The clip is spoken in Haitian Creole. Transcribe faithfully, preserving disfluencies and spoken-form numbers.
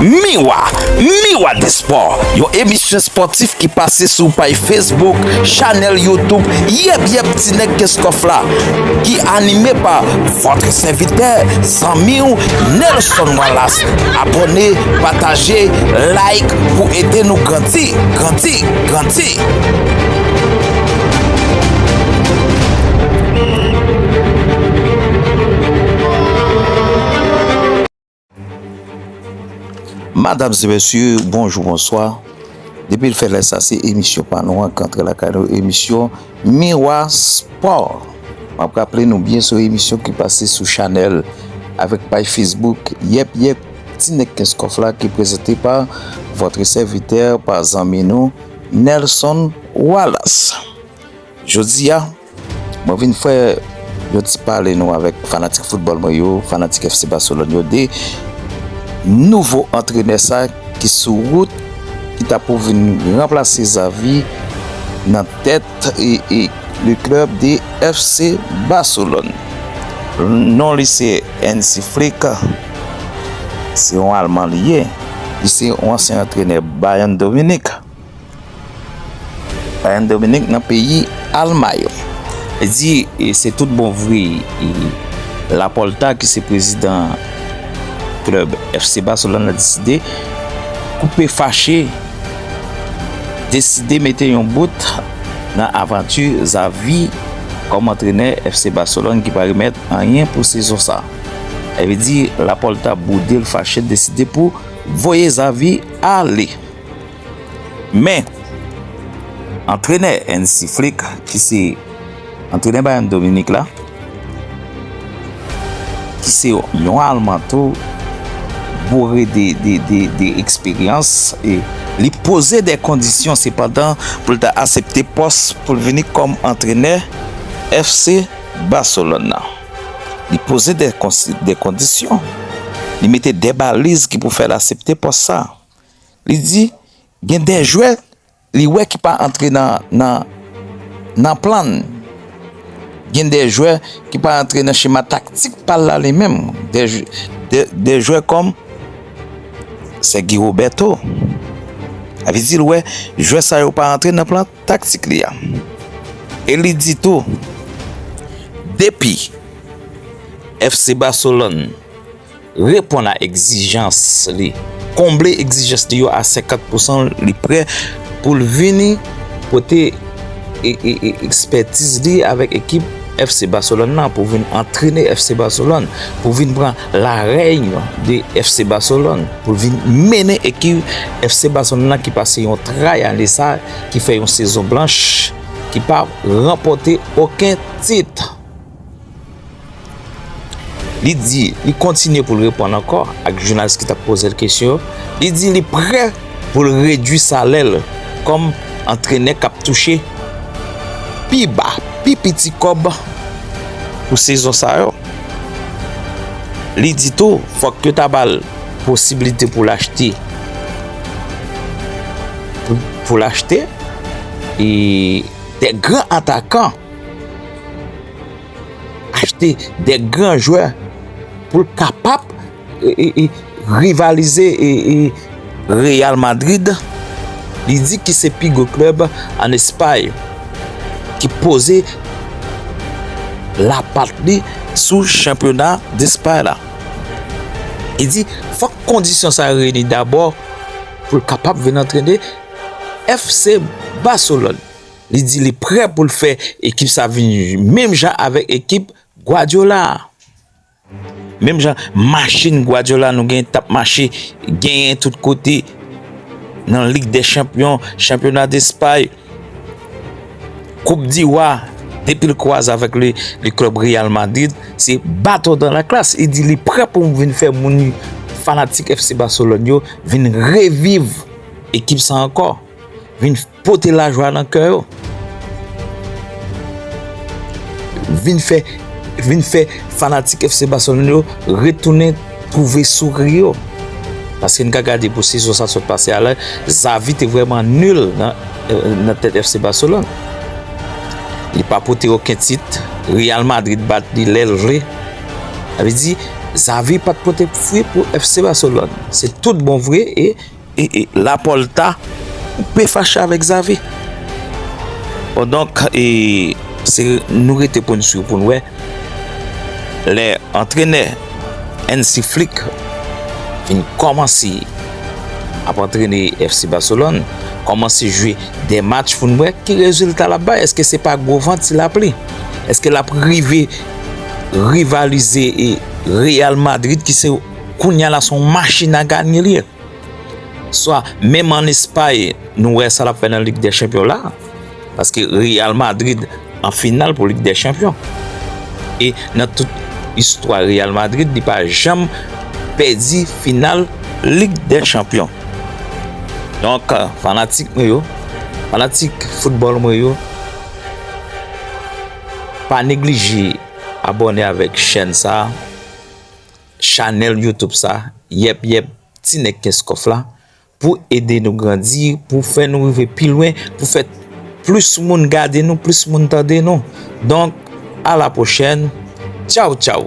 Miwa, Miwa Despò, yon emisyon espòtif ki pase sou paj Facebook, chanèl YouTube Yèp Yèp Ti Nèg Kenskòf la, ki anime pa vòtre sèvitè, zanmi w, Nelson Wallace. Abòne, pataje, like pou ede nou grandi, grandi, grandi. Madanm e mesye, bonjou, bonswa. Depi l fè lè sa, se emisyon pa nou an k antre lakay nou, emisyon Miwa Spò. M ap raple nou byen se yon emisyon ki pase sou chanèl avèk paj Facebook Yèp Yèp Ti Nèg Kenskòf la ki prezante pa vòtre sèvitè, pa zanmi nou, Nelson Wallace. Jodi a, mwen vin fè yon ti pale nou avèk fanatik foutbòl mwen yo, fanatik F C Barcelone yo, de nouvo antrenè sa ki sou wout, ki ta pou vin ranplase Xavi nan tèt e, e le club de F C Barcelone. Non li se Hansi Flick, se yon Alman li ye. Li se yon ansyen antrenè Bayern Dominique. Bayern Dominique nan peyi Almay. Li di, e, se tout bon vre, e, Laporta ki se prezidan klèb F C Barcelone la deside koupe fache, deside mete yon bout nan avanti Xavi kòm antrenè F C Barcelone ki pa remèt anyen pou sezon sa. Sa vle di, Laporta boude l fache, deside pou voye Xavi ale. Men, antrenè Hansi Flick, ki se antrenè Bayern Dominique la, ki se yon Alman tou, boure de, de, de, de eksperyans, e li poze de kondisyon, sepandan, pou l ta aksepte pòs pou l vini kòm antrenè F C Barcelone nan. Li poze de konsi-, de kondisyon. Li mete de baliz ki pou fè l aksepte pòs sa. Li di, gen de jwè li wè ki pa antre nan, nan, nan plan l. Gen de jwè ki pa antre nan chema taktik pa l la li menm. De, de, de jwè kòm Sergi Roberto. Sa vle di l wè jwè sa yo pa antre nan plan taktik li a. E li di tou, depi F C Barcelone reponn a egzijans li, konble egzijans li yo a senkant pousan, li prè pou l vini pote e, e, e, ekspètiz li avèk ekip F C Barcelone nan, pou vin antrene F C Barcelone, pou vin pran larèy de F C Barcelone, pou vin mennen ekip F C Barcelone nan ki pase yon tray ane sa, ki fè yon sezon blanch, ki pa ranpòte okenn tit. Li di, li kontinye pou l reponn ankò ak jounalis ki t ap poze l kesyon yo. Li di li prè pou l redui salè l kòm antrenè k ap touche pi ba, pi piti kòb pou sezon sa yo. Li di tou, fòk yo ta ba l posiblite pou l achte, pou, pou l achte, e, de gran atakan, achte de gran jwè pou l kapab, e, e, e, rivalize, e, e, Real Madrid. Li di ki se pi gwo klèb ann Espay ki poze lapat li sou chanpyona Despay la. Li di fòk kondisyon sa yo reyini dabò pou l kapab vin antrene F C Barcelone. Li di li prè pou l fè ekip sa vin menm jan avèk ekip Guardiola a. Menm jan machin Guardiola nou gen t ap mache, genyen tout kote, nan Lig dè Chanpyon, Chanpyona Despay, Koup di Wa, depi l kwaze avèk le, le club Real Madrid, se baton dan la klas. Li di li prè pou vin fè moun fanatik F C Barcelone yo vin reviv ekip sa ankò. Vin pote lajwa nan kè yo. Vin fè, vin fè fanatik F C Barcelone yo retounen twouve souri yo. Paske n ka gade pou sezon sa sot pase a la, Xavi te vrèman nil nan, nan tèt F C Barcelone. Li pa pote okenn tit. Real Madrid bat li lè l vle. Sa vle di, Xavi pa t pote fwi pou F C Barcelone. Se tout bon vre e, e, e Laporta koupe fache avèk Xavi. Bon, donk, e, se nou rete pou n swiv, pou n wè lè antrenè Hansi Flick vin kòmanse ap antrene F C Barcelone, kòmanse jwe de match pou n wè ki rezilta l ap bay. Èske se pa gwo van ti lapli? Èske l ap rive rivalize e Real Madrid ki se kounye a la se yon machin a ganye li ye? Swa menm an Espay, nou wè sa l ap fè nan Lig dè Chanpyon la. Paske Real Madrid an final pou Lig dè Chanpyon. E nan tout istwa Real Madrid, li pa janm pèdi final Lig dè Chanpyon. Donk, fanatik mwen yo, fanatik foutbòl mwen yo, pa neglije abòne avèk chèn sa, chanèl YouTube sa, yèp yèp, Ti Nèg Kenskof la, pou ede nou grandi, pou fè nou rive pi lwen, pou fè plis moun gade nou, plis moun tande nou. Donk, a la pwochèn. Tchaw, tchaw.